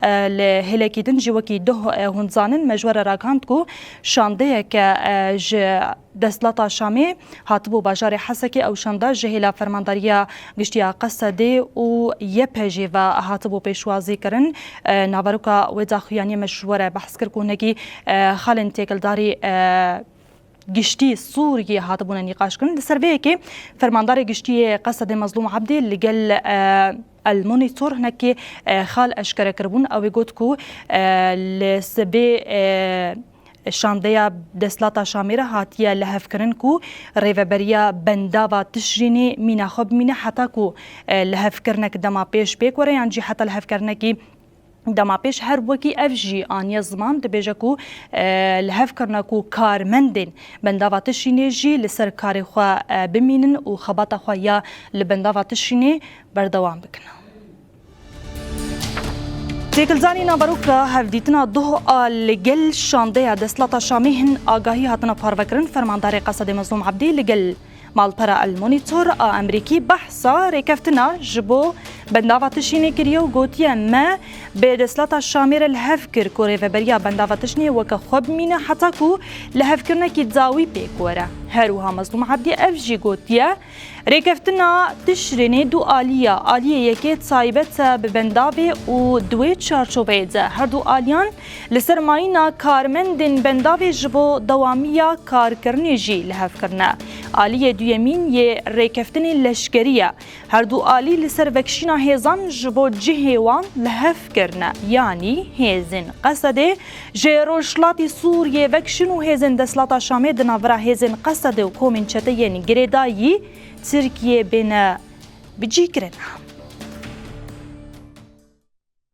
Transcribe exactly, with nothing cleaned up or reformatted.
Li hêlekî din jî wekî duh hûn dizanin, me ji we re ragihand ku şandeyeke ji desthilata Şamê hatibû bajarê Hesekê. Ew şanda ji hêla Fermandariya Giştî ya Qesedê û Y P G ve hatibû pêşwazî kirin. Naveroka wê daxuyaniyê me ji we re behs kir ku hinekî xalên têkildarî giştî Sûriyê hatibûne nîqaş kirin. Li ser vê yekê Fermandarê Giştî yê Qesedê Mezlûm Ebdî li gel El Monitor hinekî xal eşkere kiribûn. Ew ê got ku li sibê şandeya desthilata Şamê re hatiye lihevkirin ku rêveberiya bendava Tişrînê mîna xwe bimîne heta ku lihevkirinek dema pêş pêk were yan jî heta lihevkirinekî dema pêş. Her wekî ev jî aniye ziman, dibêje ku lihevkirina ku karmendên bendava Tişrînê jî li ser karê xwe bimînin û xebata xwe ya li bendava Tişrînê berdewam bikin. Têkildarî naveroka hevdîtina duh a li gel şandeya desthilata Şamê hin agahî hatine parvekirin. Fermandarê Qesedê Mezlûm Ebdî li gel malpera El Monitor a Amerîkî behsa rêkeftina ji bo bendava Tişrînê kiriye û gotiye, me bi desthilata Şamê re li hev kir ku rêveberiya bendava Tişrînê weke xwe bimîne heta ku lihevkirinekî dawî pêk were. Her wiha Mezlûm Ebdî ev jî gotiye, rêkeftina Tişrînê du alî ye. Aliyê yekê taybet e bi bendavê û di wê çarçoveyê de her du aliyan li ser mayîna karmendên bendavê ji bo dewamiya karkirinê jî li hev kirine. Aliyê duyemîn yê rêkeftinê leşkerî ye. Her du alî li ser vekişîna hêzan ji bo cihê wan li hev kirine. Yanî hêzên Qesedê ji Rojhilatî Sûriyê vekişin û hêzên Desthilata Şamê di navbera hêzên Qesedê û komên çeteyên girêdayî Tirkiyê bêne bicîkirin.